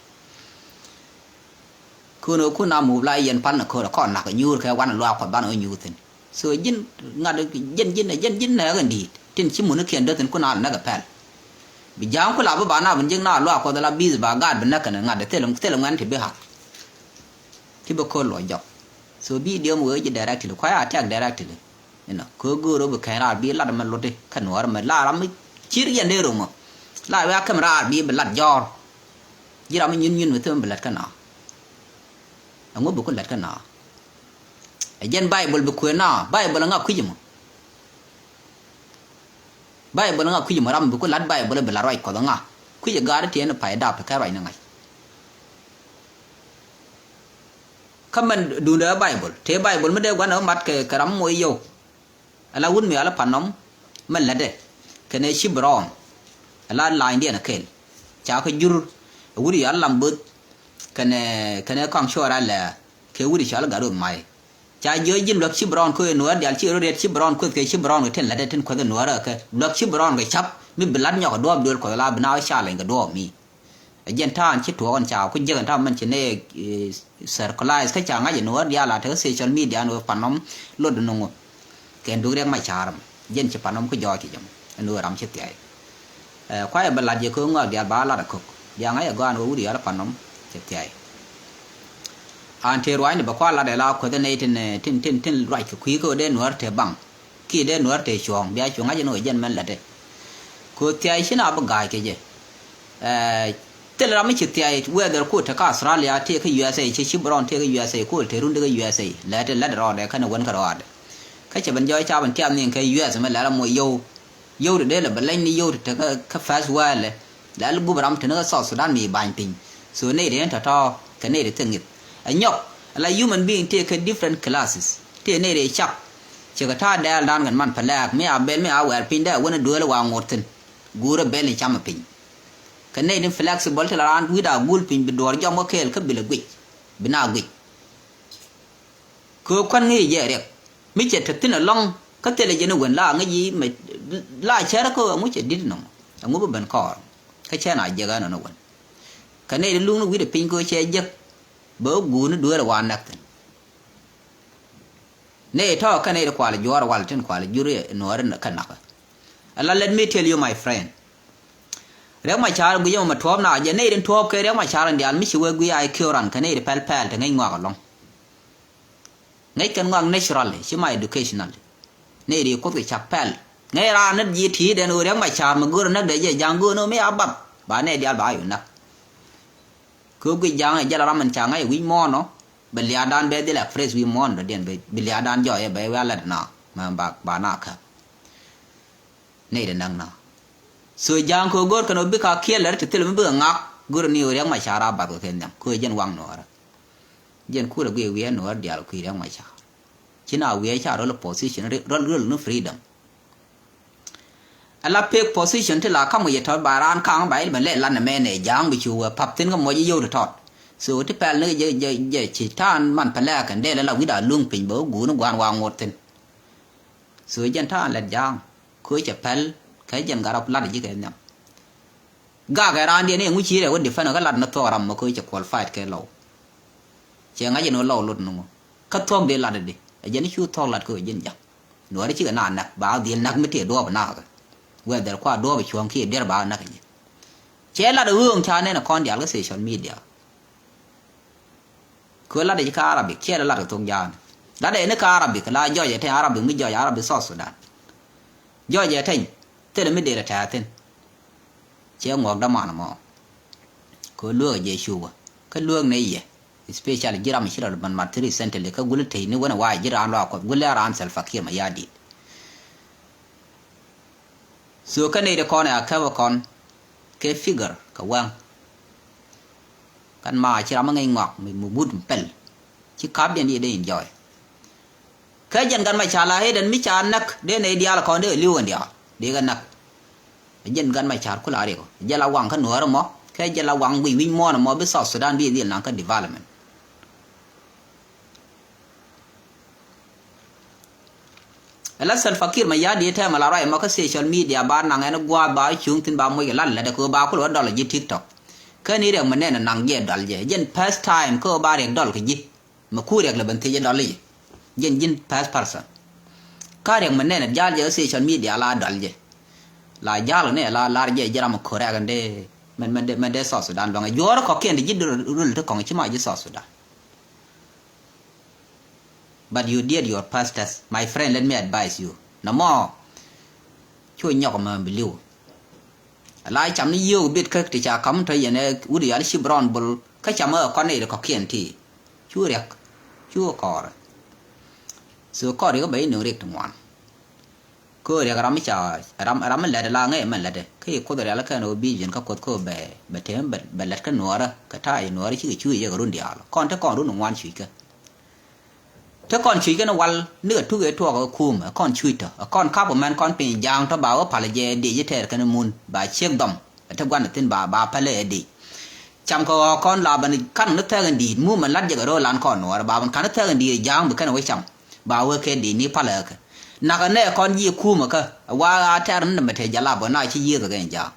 Kun ɣöö kun a mup la yɛn pal ni ko̱r ɛ kɔn nak ɛ nyuur kɛ wan ɛ luaak Kuɔth ban ɣöö nyuur thi̱n. So ji̱n ŋa̱t ji̱n ji̱n ji̱n ji̱n nɛɛk in di̱i̱t tin ci munikiɛn döth in kun a näk ɛ pɛl. Bi ja̱a̱ŋ ku la bi ba na bi ji̱n na luaak Kuɔth la bi̱i̱th ba gaat bi näk kɛn ŋa̱t thil thil ŋuɛn ti bi hath. Ti bi ko̱r luɔc jɔk. So bi diom wee ji̱ directly kuay a tɛk directly. Inɔ kɛ go̱o̱r bi kɛn raar bi lat mɛ luti kä nuɔɔr mɛ la ram mi cir yɛn dee ro̱ŋ mɔ. La wee a käm raar bi bi lat jɔɔr. Ji̱ ram mi nyun nyun mi thim bi lat kä na. Ɛŋu bi ku lat kä na. Ɛ jɛn Baibol bi kuëë na Baibol ɛŋa kui̱c mɔ. Baibol ŋa kui̱c mɔ ram bi ku lat Baibol bi la ruac Kuɔth ŋa kui̱c ɛ gaat tiɛɛn pay dap kɛ ruac ni ŋa̱c. Kä mɛn duundɛ Baibol tëë Baibol mi dee gua̱n ɛ mat kɛ kɛ ram moc yio̱w. Ala wut mi ala pan nɔm mɛ lätdɛ kɛnɛ ci bi rɔɔn. Ala la̱a̱nydiɛn ɛ kɛl ca kɛ jur ɛ wut yɔ ala lam bo̱th kɛnɛ kɛnɛ kɔaŋ cuɔɔr alɛ kɛ wut cɔal gat wek may. Ca jiɔc ji̱n luäk ci bi rɔɔn kueth nuäär diaal ci rɔ riɛt ci bi rɔɔn kueth kɛ ci bi rɔɔn kɛ tin lätdɛ tin kueth nuäär kɛ luäk ci bi rɔɔn kɛ cap mi bi lat nyɔk kɛ duɔɔp duël kuɔth la bi na wä ca leny kɛ duɔɔp mi. Ɛ jɛn ta̱a̱n ci tuɔɔk ɛn ca ku jiäk ɛn ta̱a̱n mɛn ci nɛ circulise kä ca ŋa̱c ɛ nuäär diaal a tekɛ social media ɛn wek pan nɔm lot ɛn ŋu. Kɛn duk riɛk ma ca̱a̱r ɛmɔ jɛn ci pan nɔm ku jɔɔc ci jɛ mɔ ɛn wek ram ci thia̱y. Ɛ kuayɛ bɛ lat jɛ kɛ ŋɔak diaal ba lat ɛ kök diaŋ ɛ yɛ gɔaan wek wut yɔal ɛ pan nɔm ci thia̱y. An tëë ruacni bɛ kua̱r lat ɛ la kueth ɛ nɛy tin tin tin tin ruac kɛ kui̱ kä dee nuäär tëë baŋ. Kiɛ dee nuäär tëë cuɔ̱ɔ̱ŋ bia cuɔ̱ɔ̱ŋ ŋa̱c ɛn ɣöö jɛn mɛn lät ɛ. Kɛ ɣöö thia̱y ci na bi ga̱a̱c kɛ jɛ. Ɛ thil ram mi ci thia̱y whether ku te kä Australia tëë kä U S A ci ci bi rɔɔn tëë kä U S A ku te run dee kä U S A lät ɛ lät rɔɔdɛ kɛnɛ wän kä rɔɔdɛ. Kä cɛ ben jɔɔc ca ben tiam ni kɛ U S mɛ lät ram mɔ yio̱w. Yio̱w ti dee lɛ bɛ leny ni yio̱w ti te kä first world. Lɛ al gup ram te ni kä South Sudan mi ba̱ny piny. So nɛy ti ni tɔ̱tɔ̱ kɛ nɛy ti thil ŋith ɛ nyɔk. Ala human being tëë kɛ different classes tëë nɛy ti cak. Cɛ kɛ ta̱a̱ dɛɛl dan kɛn man pɛ lɛɛk mi a bɛl mi a wɛɛr piny dee a wän a duëël wa ŋot thi̱n. Guurä bɛl ni cam ɛ piny. Kɛ nɛy ti flexible ti la raan wi̱i̱da gul piny bi duɔɔr jɔm kä kɛɛl kä bi lɛ guic bi na guic. Kɛ kuan ŋi̱i̱c jɛ riɛk mi cɛ te thi̱n ɛlɔ̱ŋ. Kä thilɛ jɛ ni wen la ŋi̱i̱c yi mɛ la cär kä ɛŋu cɛ di̱t nɔmɔ ɛŋu bi ben kɔɔr. Kä cɛ na jiɛk ɛn ɔn wen. Kɛ nɛy ti luŋni wi̱cdɛ piny kɛ cɛ jiäk bɛ wä guurni dueerɛ wa näk thi̱n. Nɛy tɔ̱ kɛ nɛy ti kual juɔ̱ɔ̱r wal tin kual jur nuɔɔri kä nakä. Ala let me tell you my friend. Riɛk ma ca̱a̱r guic ɛmɔ mɛ tuɔɔp na jɛ nɛy ti tuɔɔp kɛ riɛk ma ca̱a̱r in diaal mi ci wee guic a ikiw ran kɛ nɛy ti pɛl pɛl ti ŋäc ŋɔak ɛlɔ̱ŋ. Ŋäc kɛn ŋɔak naturally ci ma educationally. Nɛy ri kuoth kɛ cak pɛl ŋäc raan ni ji̱ ti̱i̱t ɛn ɣöö riɛk ma ca̱a̱r mi go̱o̱r näk dee jɛ ja̱ŋ go̱o̱r ni ɣöö mi a bath ba nɛy diaal ba yu näk. Kɛ ɣöö guic ja̱ŋ ɛ jɛl ram ɛn ca ŋa̱c ɛ wi̱c muɔ̱ɔ̱n ɔ bɛ lia̱a̱dan bɛ dhil ɛ fresh wi̱c muɔ̱ɔ̱n dɔ̱diɛn bɛ bi lia̱a̱dan jɔɔc ɛ bɛ wi̱i̱ a lät na mɛ ba ba na käp. Nɛy dee näk na. So ja̱a̱ŋ kɛ ɣöö go̱o̱r kɛn ɣöö bikɛ a kiɛl lät ti thil mi bikɛ ŋak go̱o̱r ni ɣöö riɛk ma ca̱a̱r a bath kɛ kɛ nhiam kɛ ɣöö jɛn waŋ nuɔɔrä. Jɛn kulɛ guiɛ wi̱i̱ ɛn nuɔɔrä diaal kui̱ riɛk ma ca̱a̱r. Ci na wi̱i̱ ca rol position rol rol ni freedom. Ala pek position ti la ka̱m kɛ yɛ tɔt ba raan ka̱ŋ ba ilbɛ lɛ lan ɛmɛ nɛ ja̱a̱ŋ bi cu wee pap thi̱n kä muɔc i̱ yio̱w ti tɔt. So ti pɛl ni jɛ jɛ jɛ ci ta̱a̱n man pɛlɛɛk kɛn dee lɛ la wi̱cda luŋ piny bɛ wä guuni gua̱a̱n wa ŋot thi̱n. So jɛn ta̱a̱n lɛt ja̱a̱ŋ köö cɛ pɛl kɛ jɛn gat rɔ lat ji̱ kɛ nhiam. Gakɛ raandiɛn i̱ ŋuci rɛ wä defend kä lat ni thuɔk ram mɔ köö cɛ qualified kɛ lɔw. Cɛ ŋa̱c in wä lɔw lot ni ŋu kä thuɔk dee lat di ɛ jɛn i̱ cu thuɔk lat köö jɛn ja̱a̱ŋ. Nuɔɔri cikɛ na näk ba dhil näk mi tëë duɔɔp nakä. Whether kua duɔɔp cuɔ̱ŋ kiɛ diɛr ba näk kɛ jɛ. Cɛ lat ɣööŋ ca nɛn kɔn diaal kä social media. Kö lat i̱ kä Arabic cɛ lat kɛ thok ja̱a̱n. Lat i̱ ni kä Arabic la jɔc ɛ te Arabic mi jɔc Arabic South Sudan. Jɔc ɛ teny thilɛ mi derɛ tɛ̈thin. Cɛ ŋuɔk däman mɔ. Kö lueek ɛ jɛ cukä kä lueek ni yɛ. Especially ji̱ ram ci rɔ ban mat thiri centrally kä guli tey ni wen ɛ wa̱a̱ ji̱ raan luaak Kuɔth guli a raan Salva Kiir Mayardit. So kä nɛy ti kɔn ɛ a käp ɛ kɔn kɛ figure kɛ wäŋ. Kan ma ci ram mi ŋäc ŋɔak mi mi wut mi pɛl ci kap diɛn di dee enjoy. Kä jɛn gat ma ca la ɣet ɛn mi ca näk dee nɛy diaal kɔn dee li̱w ɛn diaal dee kɛ näk. Jɛn gat ma car kula riɛk jɛ la waŋ kä nuäär ɛmɔ kɛ jɛ la waŋ wi̱c wi̱c muɔ̱ɔ̱n ɛmɔ bi South Sudan bi dhil naŋ kä development. Ɛ la Salva Kiir Mayardit tɛmɛ la ruac mɔ kä social media ba naŋ ɛn gua̱a̱th ba cuŋ thi̱n ba moc kɛ la̱t lätdɛ kɛ ɣöö ba kulɛ wä dɔl ji̱ TikTok. Kä ni riɛk mi nɛn ɛ naŋ jiɛ dɔl jɛ jɛn first time kä ɣöö ba riɛk dɔl kɛ ji̱. Mɛ ku riɛk lɛ ben thiec jɛ dɔl i̱ jɛn ji̱n first person. Kä riɛk mi nɛn ɛ jal jɛ kä social media la dɔl jɛ. La jal ni ɛ la lar jɛ ji̱ ram ɛ ko̱rɛk ɛn dee mɛn mɛn dee mɛn dee South Sudan luaŋ ɛ juɔ̱ɔ̱r kɔ̱kiɛn ti ji̱ röl ti kɔ̱ŋ ci ma ji̱ South Sudan. But you did your first test. My friend, let me advise you. Nɔmɔ cu nyɔk mɛ bi li̱w. Ala cam ni yiëëk bit kä ti ca ka̱m tɔ yɛn ɛ wut yal ci brown bol kä cam ɛ kɔn i̱ kɔ̱kiɛn ti cu riɛk cu kɔɔr. So kɔɔr i̱ kä bɛ i̱ nuŋ riɛk ti ŋuan. Kä riɛk ram mi ca ram ram mi lɛt la ŋɛ mɛn lɛt kä i̱ kuoth rial kɛn ɣöö vision kä kuoth kä bɛ bɛ tem bɛ lɛt kä nuɔrä kɛ ta̱a̱ i̱ nuɔrä cikɛ cuc yɛ kɛ run diaal kɔn te kɔn run ŋuan cuc kä. Te kɔn cuc kɛn wal ni kɛ tuk ëë tuɔɔk ɛ kuum ɛ kɔn cuc tɔ ɛ kɔn kap ɛ mɛn kɔn piny ja̱a̱ŋ tɔ ba wä pal ɛ jɛ ɛ dic ɛ tɛɛr kɛn mun ba ciek dhɔm ɛ te guan ɛ thi̱n ba ba pal ɛ dic. Cam kɛ ɣɔɔ kɔn la bɛn kan ni thɛk in di̱i̱t mu mɛn lat jɛ kɛ ro̱o̱ lan kɔn nuɔɔr ba bɛn kan ni thɛk in di̱i̱t ja̱a̱ŋ bi kɛn wä cam. Ba wee kɛ di̱i̱t ni pal ɛ kɛ nak ɛ nɛ kɔn ji̱ kuum ɛ kä ɛ wa a tɛɛr ni dämɛ te jɛ lap ɛ na ci yiëth ɛ kɛn ja̱a̱ŋ.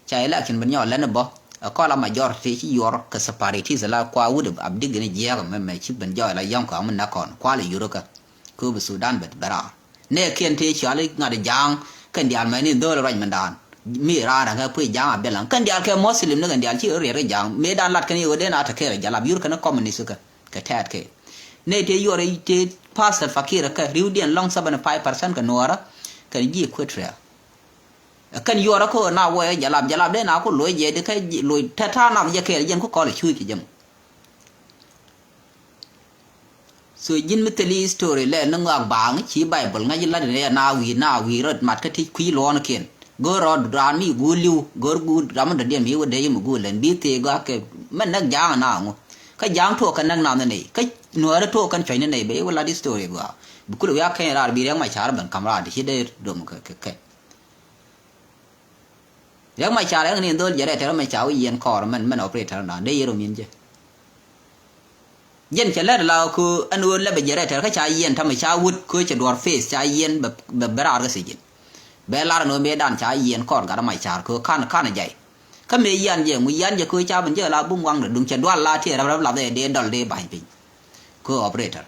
Ca election ben nyɔk lɛn bɔ ɛ kɔl a majority ci yuɔr kɛ separatist la kua wut ab dik ni jiɛɛk mɛ mɛ ci ben jɔɔy la yɔŋ kɔaŋ mi nak kɔn kua lɛ yur kä. Kö bi Sudan bet bɛ raar nɛ kiɛn tëë cual i̱ ŋa̱t i̱ ja̱a̱ŋ kɛn diaal mɛn in dho̱o̱l ruac mɛn daan. Mi raar aŋkɛ puc ja̱a̱ŋ a biɛl aŋ kɛn diaal kɛ Muslim ni kɛn diaal ci riɛt kɛ ja̱a̱ŋ mëë daan lat kɛn i̱ ɣöö dee na te kɛɛl ɛ jalap yur kɛn communist kɛ kɛ tɛɛt kɛ. Nɛ tëë yuɔr i̱ tëë pastor fakir kɛ ri̱wdiɛn lɔ̱ŋ seventy five percent kɛ nuɔɔrä kɛn ji̱ Equatoria. Ɛ kɛn yuɔrä kä na wä ɛ jalap jalap dee na ku loc jɛ di kä loc tɛt ta̱a̱ nath jɛ kɛɛl jɛn ku kɔl ɛ cuuc kɛ jɛ mɔ. So ji̱n mi thil history lɛ ni ŋɔak baaŋ ci Bible ŋa̱c lat ni ɛ na wi̱i̱ na wi̱i̱ rɔ mat kä ti kui̱ luɔɔnkiɛn. Go̱o̱r rɔ raan mi guul li̱w go̱o̱r guul ram mi dɔ̱diɛn mi wä dee yim guul lɛn bi thëë gɔaa kɛ mɛn näk ja̱a̱ŋ na ŋu. Kä ja̱a̱ŋ tuɔɔk kɛ näk nath ni nɛy kä nuäärä tuɔɔk kɛn cuɔ̱cni nɛy bɛ i̱ wä lat history gɔaa. Bi kulɛ wiak kɛn raar bi Riɛk Macar ben ka̱m raar ti ci dee dom kɛ kɛ. Riɛk Macar ɛŋ ni dhol jɛ rɛtɛr mɛ ca wä yiɛn kɔɔr mɛn mɛn operator na dee yɛr omin jɛ. Jɛn cɛ lɛt la kö ɛn ɣöö lɛpɛ jɛ rɛtɛr kä ca yiɛn tamɛ ca wut kö cɛ duɔr face ca yiɛn bɛ bɛ raar kä sijin. Bɛ lar ɛn ɣöö mëë dan ca yiɛn kɔɔr gat Macar kö kan kan jay. Kä mëë yian jɛ ŋu yian jɛ kö ca ben jɛ la bum waŋdɛ duŋ cɛ dual la tiɛ rɛp rɛp lath ɛ dee dɔl dee ba̱ny piny. Kö operator.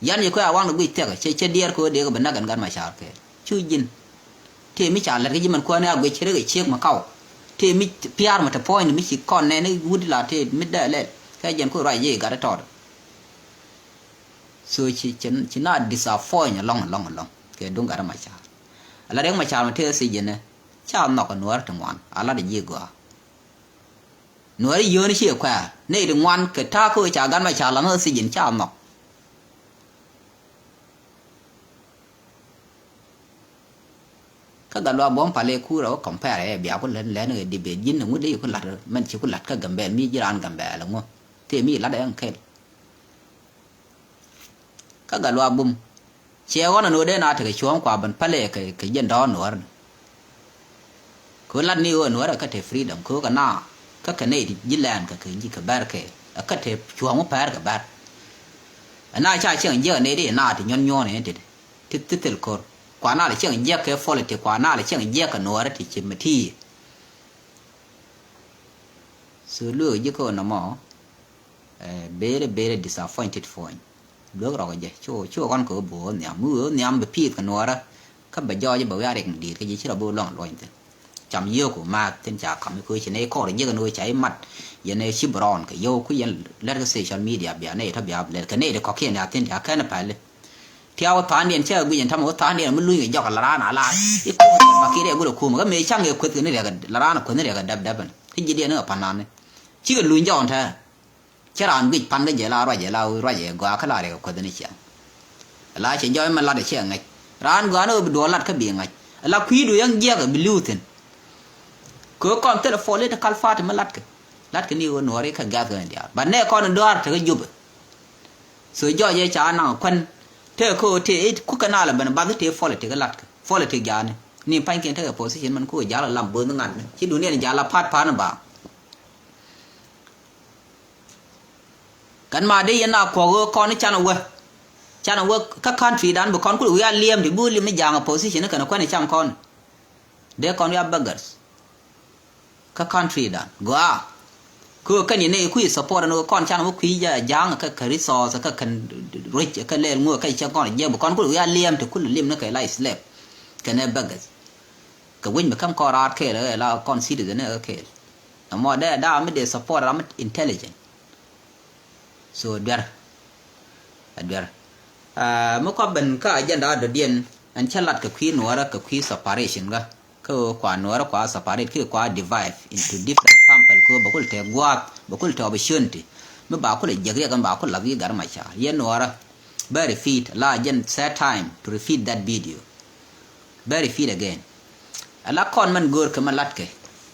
Yan yɛ kö a waŋdɛ guic thiäk cɛ cɛ diɛɛr kö dee kɛ bi nak ɛn gat Macar kɛ. Cu ji̱n. Tëë mi ca lät kä ji̱ mɛn kuäär ni a guic ri kɛ ciek mɛ kaw. Tëë mi pia̱a̱r mɛ te puɔ̱ny ni mi ci kɔn nɛn ni wut la tëë mi dee lɛl. Kɛ jɛn kö ruac ji̱ gat tɔɔt. So ci ci ci na disappoint ɛlɔ̱ŋ ɛlɔ̱ŋ ɛlɔ̱ŋ kɛ duŋ gat Macar. Ala Riɛk Macar mɛ tëë thiec jɛn ɛ ca nhɔk ɛ nuäär ti ŋuan a lat ɛ ji̱ gɔaa. Nuäri yio̱o̱ni ciɛ kuɛ̈ɛ̈ nɛy ti ŋuan kɛ ta̱a̱ kä ɣöö ca gat Macar la ŋäth thiec in ca nhɔk. Kä gat luaak buɔ̱m palɛ kuur ɛ wä compare ɛ bia ku lɛn lɛn ɛ debate ji̱n ŋut dee ku la̱t mɛn ci ku la̱t kä Gambɛl mi ji̱ raan Gambɛl ŋu. Tëë mi la̱t ɛ ŋ kɛl. Kä gat luaak bum ciɛ ɣɔn ɛn ɣöö dee na tekɛ cuɔ̱ɔ̱ŋ kua ben pälɛ kɛ kɛ jiɛn dɔ̱ɔ̱r nuäär ni. Kɛ ɣöö lat ni ɣöö nuäär ɛ kä te freedom kɛ ɣöö kɛ na kä kɛ nɛy ti ji̱ lɛɛn kɛ kɛ ji̱ kɛ bɛr kɛ ɛ kä te cuɔ̱ɔ̱ŋ wä pɛr kɛ bɛr. Ɛ na ca cieŋ jiɛk ɛ nɛy di ɛ na ti nyuɔ̱n nyuɔ̱ɔ̱n ɛ ti ti ti thil ko̱r kua na lɛ cieŋ jiɛk kɛ politic kua na lɛ cieŋ jiɛk kɛ nuäär ti ci mɛ ti. So lueek ji̱ kä ɣöö nɔmɔ. Very very disappointed puɔ̱ny. Luek rɔk jɛ cu cu kɔn kɛ wä bi wä nhiam mi wee wä nhiam bi piith kɛ nuɔɔrä. Kä bɛ jɔɔc bɛ wiaa riɛk ni di̱i̱t kä ji̱ ci rɔ bi wä luɔ̱ŋ luɔ̱ny thi̱n. Cam yio̱o̱k ku maath thi̱n ca ka̱m i̱ ko̱ ci nɛy kɔɔr jiäk ni wee ca i̱ mat. Yɛn ɛ ci bi rɔɔn kɛ yio̱w ku yɛn lɛt kä social media bia nɛy tɔ bia lɛt kɛ nɛy ti kɔ̱kiɛn ya thi̱n ca kɛn pɛli. Tiaw tha̱a̱ŋdiɛn cä guic in ta̱mɛ wä tha̱a̱ŋdiɛn mi luny kɛ jɔk ala raan ala. I̱ kuum bakiriɛ gulɛ kuum kä mëë ca̱ŋ kɛ kueth kɛ ni riɛk ala raan kueth ni riɛk kɛ dɛp dɛp in kä ji̱diɛn ni kɛ pa̱n nani. Cikɛ luny jɔk in tɛ̱̈ɛ̱̈. Cä raan guic pan kä jɛ la ruacɛ la ruacɛ gɔaa kä la riɛk kuäth ni ciaŋ. La cɛ jɔɔc mɛ lat cɛ ŋäc raan gɔaa ni ɣöö bi duɔɔr lat kä bi ŋäc. La kui̱du yäŋ jiɛk bi li̱w thi̱n. Kɛ ɣöö kɔn thilɛ political party mi latkɛ latkɛ ni ɣöö nuɔɔri kä gath ɣän diaal bat nɛ kɔn in dɔaar tekä jupɛ. So jɔɔc yɛ ca naŋ kuän tëë kä ɣöö tëë i̱ kukɛ naalɛ ben bath tëë politic latkɛ politic jaani ni pa̱nykiɛn tekɛ position mɛn kukɛ jaal lam bo̱o̱th ŋa̱t ci duundiɛn jaal la pa̱t pa̱n ba. Kɛn ma dee yɛn a kuɔk ɣöö kɔn i̱ can ɛ wä. Canɛ wä kä country dan bi kɔn kul wi̱i̱ a liɛm ti bi wä liɛm ni ja̱a̱ŋ opposition ni kɛn kuɛn cam kɔn. Dee kɔn wi̱i̱ a beggars. Kä country dan gɔaa. Kɛ kɛn yɛ ni kui̱ support ni kɔn canɛ wä kui̱ ja̱a̱ŋ kä kɛ resource kä kɛn rich kä lɛl ŋuɔ kä cɛ kɔn jɛ bi kɔn kul wi̱i̱ a liɛm ti kul liɛm ni kɛ la slave. Kɛn ɛ beggars. Kɛ winy bi käm kɔn raar kɛɛl ɛ la kɔn citizen ɛ kɛɛl. Nɔmɔ dee da̱a̱ mi dee support ram mi intelligent. So duer. A duer. Mi kua ben kä agenda dɔ̱diɛn ɛn cä lat kɛ kui̱ nuɔrä kɛ kui̱ separation kä. Kä kua nuɔrä kua separate kä kua divide into different sample kä bɛ kul tɛ gua̱a̱th bɛ kul tɛ opportunity. Mi ba kul jek riɛk ɛn ba kul lath wi̱i̱ gat ma car yɛ nuɔrä. Bɛ repeat la jɛn set time to repeat that video. Bɛ repeat again. Ala kɔn mɛn gör kɛ mɛ latkɛ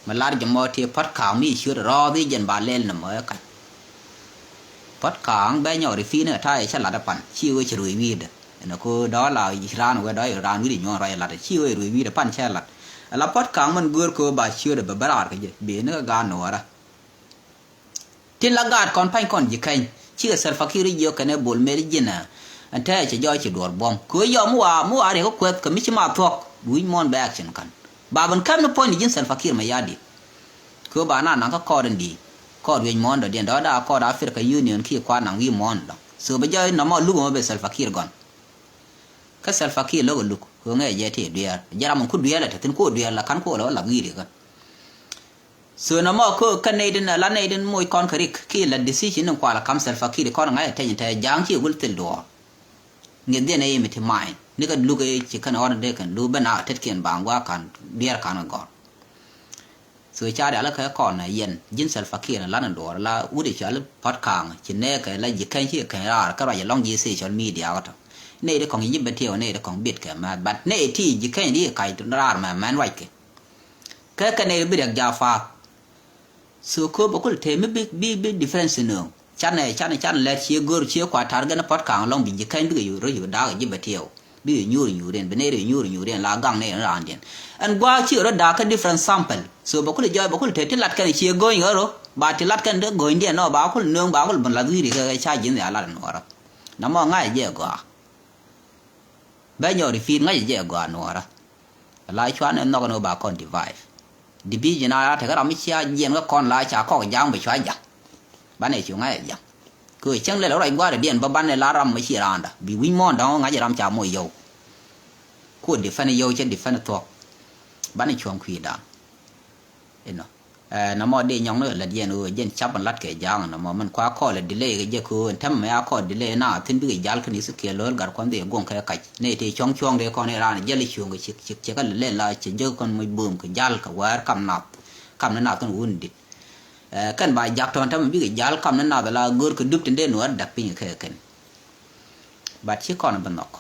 mɛ lar jɛ mɔ tëë Pɔt Ka̱a̱ŋ mi ciöt rɔɔth i̱ jɛn ba lɛl nɔmɔ ɛ kac. Pɔt Ka̱a̱ŋ bɛ nyɔk repeat ni ɛ ta̱a̱ ɛ cä lat ɛ pan ci wee ci ruëëc wi̱i̱dɛ. Ɛn ɛ ko dɔ̱ la raan wee dɔ̱ raan wi̱i̱dɛ nyuɔ̱ɔ̱n rɔy ɛ lat ɛ ci wee ruëëc wi̱i̱dɛ pan cɛ lat. Ala Pɔt Ka̱a̱ŋ mɛn gör kɛ ɣöö ba ciöt ɛ bɛ bɛ raar kɛ jɛ bee ni kɛ gaat nuɔɔrä. Tin la gaat kɔn pa̱ny kɔn ji̱ kɛny cikɛ Salva Kiir jiök kɛnɛ Bol Mel ji̱n ɛ. Ɛn tɛɛ cɛ jɔɔc ci duɔ̱ɔ̱r buɔ̱m kɛ ɣöö yɔm mi wa mi wa riɛk kä kuɛth kɛ mi ci ma thuɔ̱k wi̱c muɔ̱ɔ̱n bɛ action ka̱n. Ba ben käm ni puɔ̱ny ni ji̱n Salva Kiir mɛ ya̱di̱. Kɛ ɣöö ba na naŋ kä kɔɔr in di̱i̱t kɔɔr wi̱c muɔ̱ɔ̱n dɔ̱diɛn dɔ̱ da̱a̱ kɔɔr Africa Union kiɛ kua̱r naŋ wi̱i̱ muɔ̱ɔ̱n dɔ̱. So bɛ jɔɔc nɔmɔ luk ɛmɔ bɛ Salva Kiir gɔn. Kä Salva Kiir lo̱k ɛ luk kɛ ɣöö ŋɛɛ jɛ tëë dueer jɛ ram in ku dueer lɛ te thi̱n ku dueer la ka̱n ku lɛ wä lath wi̱i̱ riɛk kä. So nɔmɔ kä kɛ nɛy tin la nɛy tin moc kɔn kɛ rik ki la decision in kual kam Salva Kiir kɔn ŋa̱c attention te ja̱a̱ŋ ci wul thil duɔɔr. Ŋi̱th diɛn ɛ mi ti mind ni kɛ luk ɛ ci kɛn ɔr dee kɛn luk ben a tetkiɛn ba ŋuak kan diɛɛr kan kɛ gɔr. So ca rial kɛ kɔn ɛ yɛn ji̱n Salva Kiir lan in duɔɔr la wut ɛ cual Pɔt Ka̱a̱ŋ ci nɛɛkɛ la ji̱ kɛn ci kɛn raar kä ruac ɛlɔ̱ŋ ji̱ social media kä tɔ. Nɛy ti kɔŋ ji̱ bɛ tiɛw nɛy ti kɔŋ bit kɛ mɛth but nɛy ti ji̱ kɛn di kac raar mɛ mɛn ruac kɛ. Kɛ kɛn ɛ bi riɛk ja̱a̱ pa̱a̱th. So kööp bɛ kul tëë mi bi bi bi difference nööŋ. Canɛ canɛ canɛ lɛt cie gör cie kua ta̱r gɛn Pɔt Ka̱a̱ŋ lɔŋ bi ji̱ kɛny bikɛ rɔ yök da̱a̱k ji̱ bɛ tiɛw. Bikɛ nyuur nyuur yɛn bi nɛy rɔ nyuur nyuur yɛn la gaŋ nɛy rɔ raandiɛn. Ɛn gua̱a̱k cikɛ rɔ da̱a̱k kä different sample. So bɛ kul jɔɔc bɛ kul tëë ti lat kɛn cie göny ɣä rɔ ba ti lat kɛn dee gönydiɛn nɔ ba kul nööŋ ba kul ben lath wi̱i̱ri kɛ ca ji̱n ya lat nuɔɔrä. Namɔ ŋa̱c jɛ gɔaa. Bɛ nyɔk repeat ŋa̱c jɛ gɔaa nuɔɔrä. La cuan ɛ nhɔk ni ba kɔn divide. Division a tekɛ ram mi cia jiɛn kä kɔn la ca kɔk ja̱a̱ŋ bɛ cua ja̱ŋ. Banɛ cu ŋa̱c ɛ ja̱ŋ. Kɛ cäŋ lɛl ruac gua̱a̱r diɛn bä banɛ la ram mi ci raanda bi wi̱c muɔ̱ɔ̱n dɔ̱ŋ ŋa̱c ram ca moc yɔw. Ku defend yɔw cɛ defend thuɔ̱k. Banɛ cuɔ̱ŋ kui̱dan. Inɔ. Ɛ, nɔmɔ dee nyɔŋni lat yɛn ɣöö jɛn cap in lat kɛ ja̱a̱ŋ nɔmɔ min kua kɔɔl ɛ delay kɛ jɛ kɛ ɣöö in tɛmɛ mɛ a kɔɔl delay na thi̱n bikɛ jal kä ni Ezekiel Lo̱l Gatkuɔth dee guɔ̱ŋ kɛ kac. Nɛy tëë cuɔ̱ŋ cuɔ̱ŋ dee kɔn in raan jɛl i̱ cuɔ̱ŋ kɛ cik cik cɛ kä lɛ la cɛ jek kɔn muc bööm kɛ jal kɛ wäär kam nath. Kam ni nath kɔn wun dit. Ɛ, kɛn ba jak tɔ̱ɔ̱n tɛmɛ bikɛ jal kam ni nath la gör kɛ dup tin dee nuɔ̱ɔ̱r dak piny kɛ kɛn. Bat ci kɔn bi nhɔk.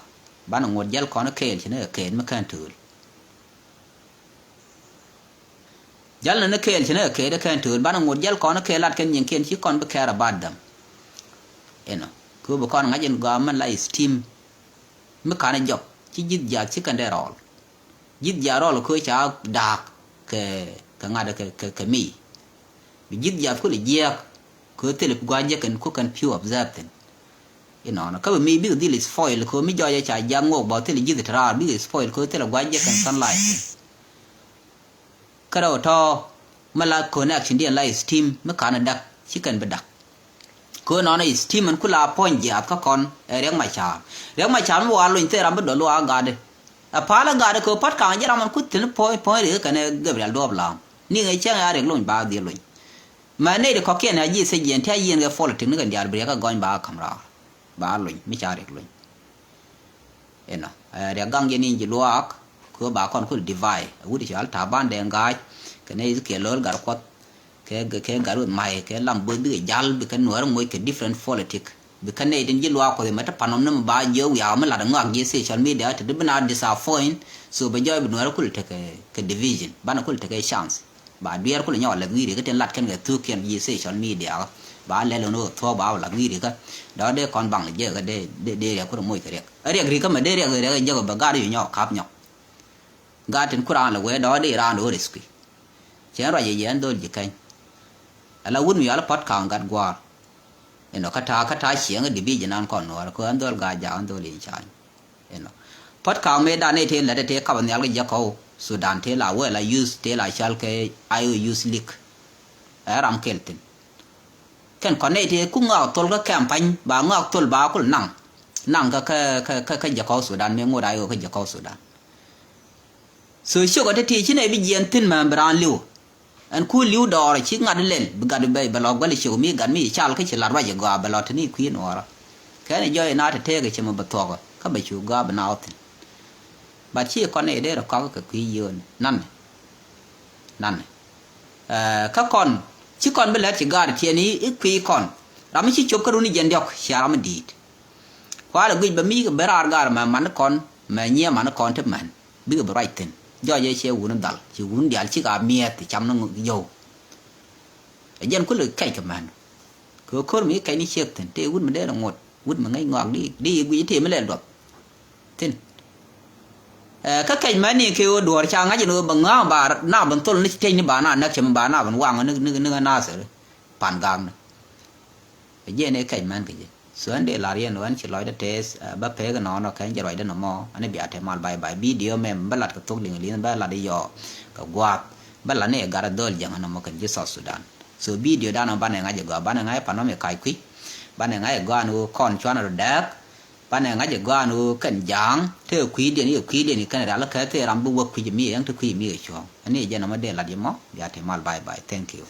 Banɛ ŋuɔ̱t jɛl kɔn kɛɛl ci ni kɛ kɛɛl mi kɛn tööl. Jal ni ni kɛɛl ci ni kɛ kɛɛt kɛn tööl banɛ ŋot jal kɔn kɛ lat kɛn nyiŋkiɛn ci kɔn bi care about them. Inɔ. Kɛ bi kɔn ŋa̱c in gɔaa mɛn la esteem. Mi ka̱n jɔk ci ji̱th jiath ci kɛn dee rɔɔl. Ji̱th jiath rɔɔl kɛ ca da̱a̱k kɛ kɛ ŋa̱t kɛ kɛ kɛ mi. Bi ji̱th jiath kulɛ jiääk kɛ thilɛ gua̱c jɛ kɛn ku kɛn pi̱w observe thin. Inɔnɔ kä bi mi bikɛ dhil spoil kɛ mi jɔɔcɛ ca jiath ŋok bä thilɛ ji̱th ti raar bikɛ spoil kɛ thilɛ gua̱c jɛ kɛn sunlight thin. Kä rɛw tɔ̱ mi la connection diɛn la esteem mi ka̱n dak ci kɛn bi dak. Kɛ nɔnɔ esteem ɛn kula puɔ̱ny jiaath kä kɔn ɛ Riɛk Macar. Riɛk Macar mi wa lony thil ram bi dɔl wa gatdɛ. Ɛ pal ɛ gatdɛ kɛ Pɔt Kaŋ jɛ ram ɛn ku thi̱n puɔ̱ny puɔ̱ny ri kɛn ɛ Gabriel Duɔp Lam ni ŋɛ cɛŋ ya Riɛk lony ba dhil lony. Mɛ nɛy ti kɔ̱kiɛn a ji̱ thiec yɛn ti a yieen kɛ politik ni kɛn diaal bi Riɛk ɛ gɔny ba ka̱m raar. Ba lony mi ca Riɛk lony. Inɔ ɛ Riɛk gaŋ jɛ ni ji̱ luaak kɛ ɣöö ba kɔn kul divide ɛ wut i̱ cɔal Taban Deng Ga̱a̱c kɛ nɛy ti kiɛ lo̱l Gatkuɔth kɛ kɛ Gatwec May kɛ Lam Bo̱th bikɛ jal bikɛ Nuäär moc kɛ different politik bikɛ nɛy tin ji̱ luaak Kuɔth imɛ ti pan nɔm ni mi ba jiök wiaak mi lat ŋɔak ji̱ social media ti di bi na disappoint. So bɛ jɔɔc bi Nuäär kul tekɛ kɛ division banɛ kul tekɛ chance. Ba dueer kulɛ nyɔk a lɛth wi̱i̱ rikä tin lat kɛn kɛ thuk kiɛn ji̱ social media kä. Ba lɛl ɣän ɣä thuɔ̱k ba wä lath wi̱i̱ rikä. Dɔ̱ dee kɔn baŋ lɛ jek kä dee dee riɛk kulɛ moc kɛ riɛk. Riɛk rikä mɛ dee riɛk riɛk jek bɛ gat yu nyɔk kap nyɔk. Gat tin ku raan lɛ wee dɔ̱ dee raan dee wä riski. Cɛ ruac yɛ yɛn dhol ji̱ kɛny. Ala wut mi yal Pɔt Kaŋ gat gua̱a̱r. Inɔ kä ta̱a̱ kä ta̱a̱ cieŋ division an kɔn Nuɔɔr kɛ ɣän dhol Gaajak ɣän dhol in ca̱a̱ny. Inɔ puɔ̱t ka̱a̱k mëë dan ëë tëë lätdɛ tëë kap nhial kɛ jiäk kɔw Sudan tëë la wee la use tëë la cɔal kɛ I O use leak. Ɛ ram kɛl thi̱n. Kɛn kɔn nɛy tëë ku ŋɔak thol kä campaign ba ŋɔak thol ba kul naŋ naŋ kä kä kä kä jiäk kɔw Sudan mëë ŋot I O kä jiäk kɔw Sudan. So ciök ɛ ti ti ci nɛy bi jiɛɛn thi̱n mɛ bi raan li̱w. Ɛn ku li̱w dɔɔr ci ŋa̱t lɛl bi gat bɛ bɛ lɔ gua̱l ciök mi gat mi ci cal kä ci lat ruac ɛ gɔaa bɛ lɔ te ni kui̱ Nuɔɔrä. Kɛn jɔy na te tëëk ci mɛ bɛ thuɔk kä bɛ cu gɔaa bɛ na wä thi̱n. But ci kɔn nɛy dee rɛ kɔk kɛ kui̱ yio̱o̱n nanɛ. Nanɛ. Kä kɔn ci kɔn bi lɛt ci gaat tiɛni i̱ kui̱ kɔn ram mi ci cop kä run i̱ jiɛn diɔ̱k cia ram mi di̱i̱t. Kua̱r ɛ guic bɛ mi bɛ raar gaat mɛ man kɔn mɛ nyiɛ man kɔn ti mɛn bikɛ bi ruac thi̱n. Jɔc ɛ ciɛ wun dhal ci wun diaal cik a miɛth cam ni yio̱w. Ɛ jɛn kulɛ kɛc kɛ mɛn kɛ ko̱r mi kɛc ni ciek thi̱n tëë wut mi dee rɛ ŋot wut mi ŋäc ŋɔak di di guic tëë mi lɛl duɔth. Thi̱n. Kä kɛc mɛn ni kɛ ɣöö duɔ̱ɔ̱r ca ŋa̱c in ɣöö bɛ ŋa̱a̱ŋ ba na ben thol ni ci tiec ni ba na näk cɛ mi ba na ben waŋ ni ni ni ɣä Nasir pan ga̱a̱k ni. Ɛ jiɛn ëë kɛc mɛn kɛ jɛ. So ɛn dee la̱r yɛn ɣän ci lɔcdä tɛɛth bä pek inɔnɔ kɛn jɛ ruacdä nɔmɔ ɛn bia te mal bye bye video mɛm bä lat kɛ thok liŋ liŋ bä lat iyɔ kɛ gua̱a̱th bä lat ni ɛ gat ɛ dhɔl jäŋ nɔmɔ kɛn ji̱ South Sudan. So video danɔ banɛ ŋa̱c ɛ gɔaa banɛ ŋa̱c ɛ pan nɔm ɛ kac kui̱ banɛ ŋa̱c ɛ gɔaa ni ɣöö kɔn cuanɛ rɔ dääk. Banɛ ŋa̱c ɛ gɔaa ni ɣöö kɛn ja̱a̱ŋ te kui̱diɛn i̱ kui̱diɛn i̱ kɛn rial kä te ram bi wäk kui̱c mi yɛn te kui̱ mi ɛ cuɔ̱ɔ̱ŋ ɛn i̱ jɛ nɔmɔ dee lat yɛ mɔ bia te mal bye bye thank you.